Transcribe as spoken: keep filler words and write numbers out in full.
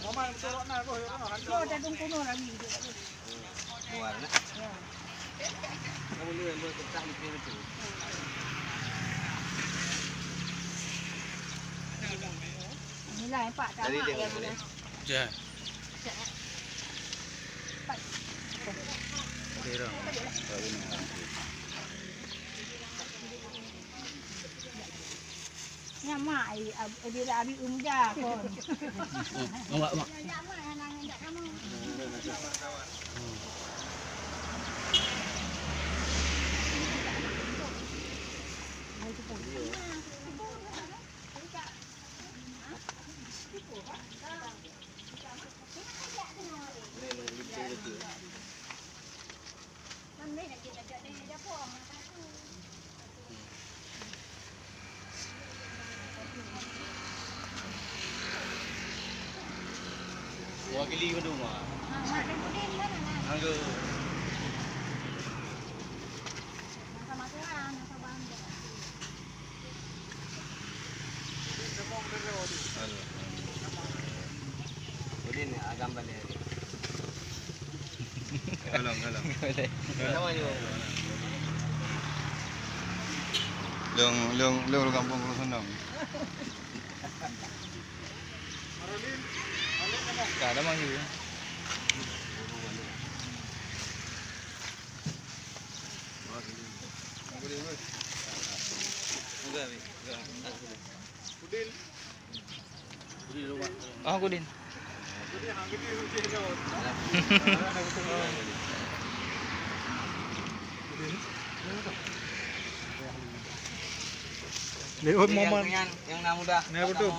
Mama, betul, Rona, boh, Rona, Rona. Yo, dadung kuno lagi. Luar, nah. Ya. Kamu ni memang betah di pintu. Inilah, Pak, tak. Dari mak dia, ya, mana? Dah. Dari orang. Nyan mak, ai, ab-, bila abi umda kon. Awak, mak. Nyan mak, nyan, nyan, nyan, kamu. Mewakili mandum, ah. Angga. Udin, agam balik. Tolong, tolong. Lôn, lôn, lôn kampung Krusunong. Ka, dah manggil. Ah, Udin. Lewat momen. Yang, yang, yang nak muda. Nah, betul.